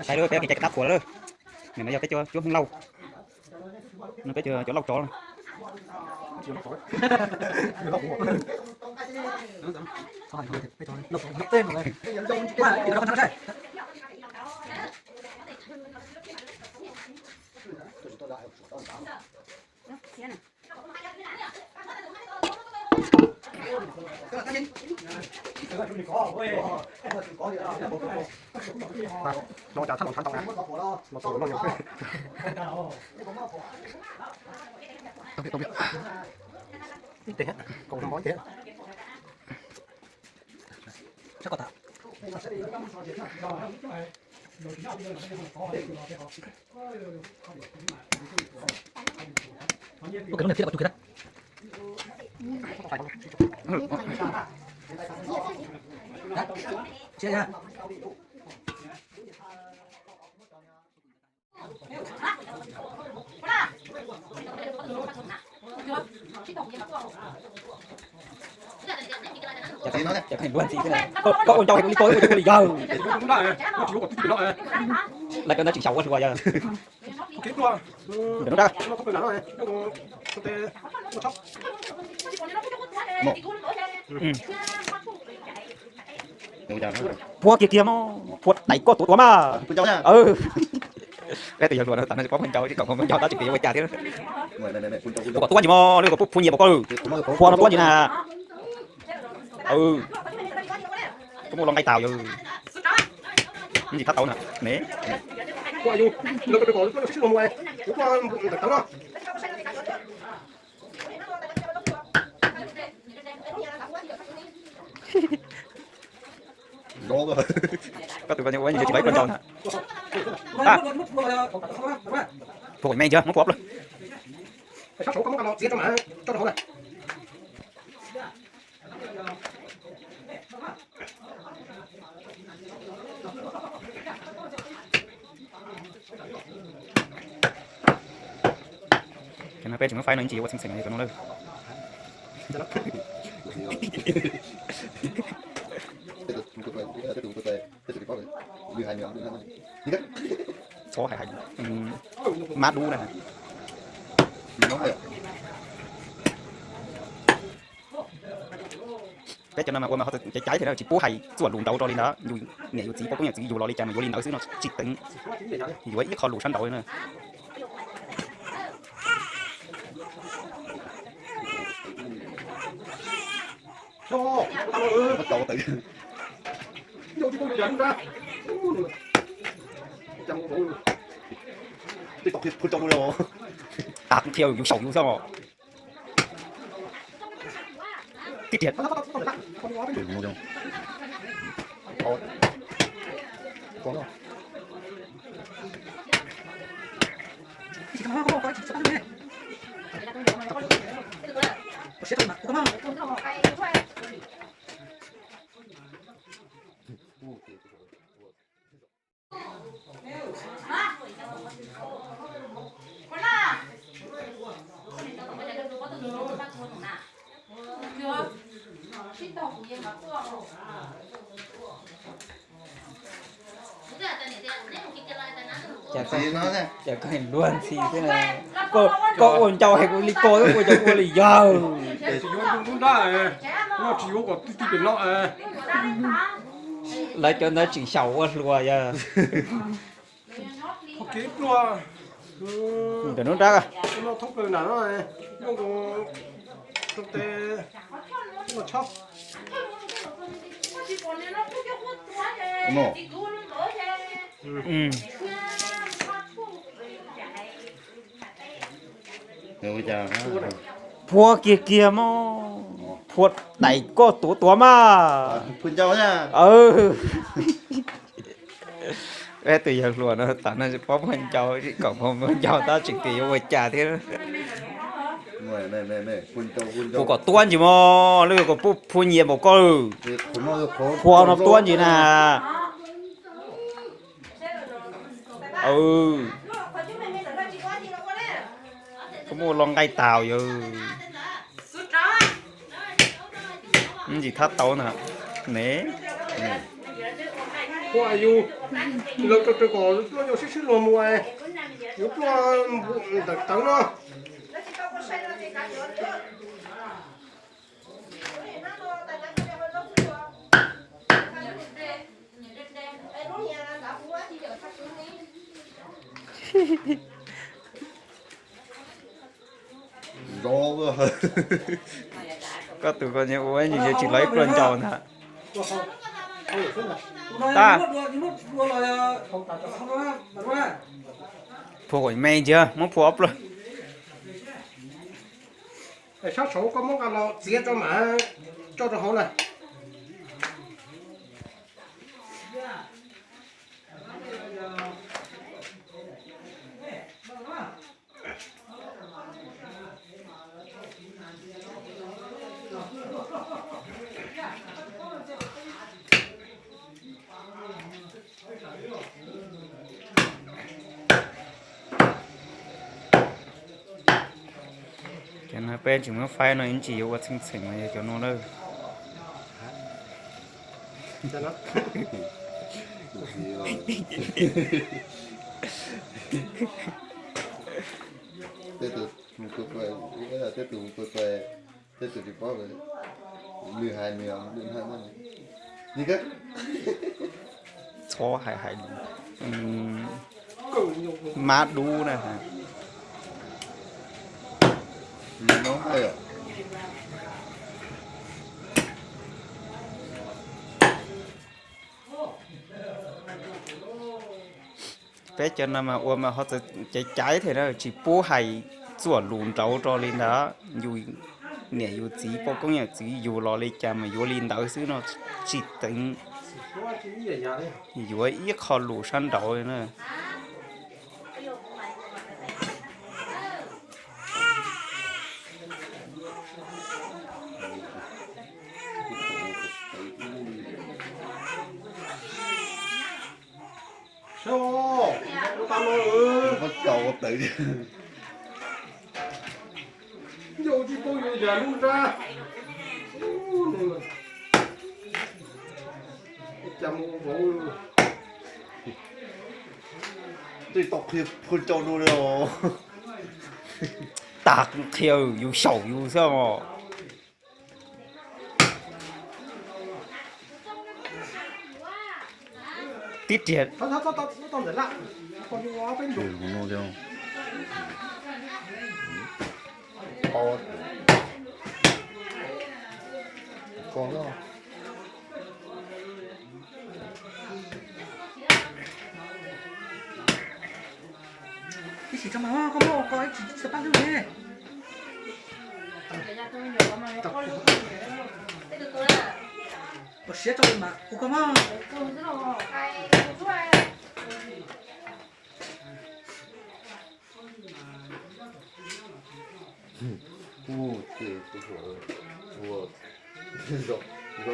Peb peb cov dab qhuas lawm. Nim no yog peb cov cuab Hmoob Lauj. No peb cov Lauj tsov. Koj ua ncau hais li ko ua li yawg. Lawv cov ntawd tseem xyaum ua hluas yawg. Ntawm no da. Phua kiag kiag mog, phua daim koj tuav tuav mas. Peb tus yawg hluas no tam no pab phooj ncau, tsis kom phooj ncau tab tsis pom yuav ua cas thiab. Tus kom tuab ntsis mog, lwm kom pub phua nyias pom koj lwm. Phua no tuab ntsis na. Koj muaj los nqaij tau yawg. Ntsis thab tau na ne. Koj tus poj niam ua tsis tau koj ntaus na. Puas me ntsis muab puas lawm. Ces no peb tseem muab faib no ib ntsis ua txheej txheem li no na. Txhob hais hais mab dub na. Peb cov no mas ua mas ho cav cav thiab tsis pub hais txuam lus ntawd rau li ntawd, yus niam yus txiv poj koob yawm txiv yug los li cas mas yuav li ntawd xwb no tsis teev, yuav ib qho lus sab nraud na. Ab, thiaj yus saum yus xwb. Tib riam. Cas koj luag ntxhi xwb na. Koj ua ncau hais kuv li ko xwb, ua cas ua li yawg. Lawv cov ntawd tseem xyaum ua hluas yawg. Ntawm nub nrab. Phua kiag kiag mog, phua daim koj tuav tuav mas. Peb tus yawg hluas no tas no pab phooj ncau, tsis kom phooj ncau tab tseem tias yuav ua cas thiab. Puas kom tuab ntsis mog, lwm kom pub phua nyias npaum koj. Phua no tuab ntsis na. Koj muaj los nqaij tau yawg. Ntsis thab tau na. Ne. Ua yus, los rau rau kom pluaj yus sib sib luag mus, yus pluaj ntawm tawv no. Koj tus ko nyias ua nyias tsis lawv ib pluag ncau ntag. Tag. Phua kom me ntsia, muab phua ob pluag. Sab saud koj muab nqa los txiav rau mam coj rau hauv na. Cov no peb tsis muab faib no ib ntsis yuav ua txheej txheem no yog cov no lawm. Tej tus mus tua tua, tej tus mus tua tua, tej tus tsis paub, nws hais nws, nws hais mas, txhob hais hais mab dub na. Peb cov no mas ua mas ho txawm caiv caiv thiab na, tsis pub hais txuam lus nraud rau li ntawd. Yus niam yus txiv poj koob yawm txwv yus los li cas mas yuav li ntawd xwb no, tsis teev, yuav ib qho lus sab nraud li na. Saib os, ua tau no, ua tau, yau tsis paub yuav yam lub nrab. Cas mus ua vauv, tej tau qhia phuaj cau no li os. Tas qhia yus xyaum yus xwb os. Tib riam. Ib sim tso mas koj muab ua ko ib sim tsis tau pab hlwb li. Ua siab tso mas ua ko mas. Ua, ua, ua.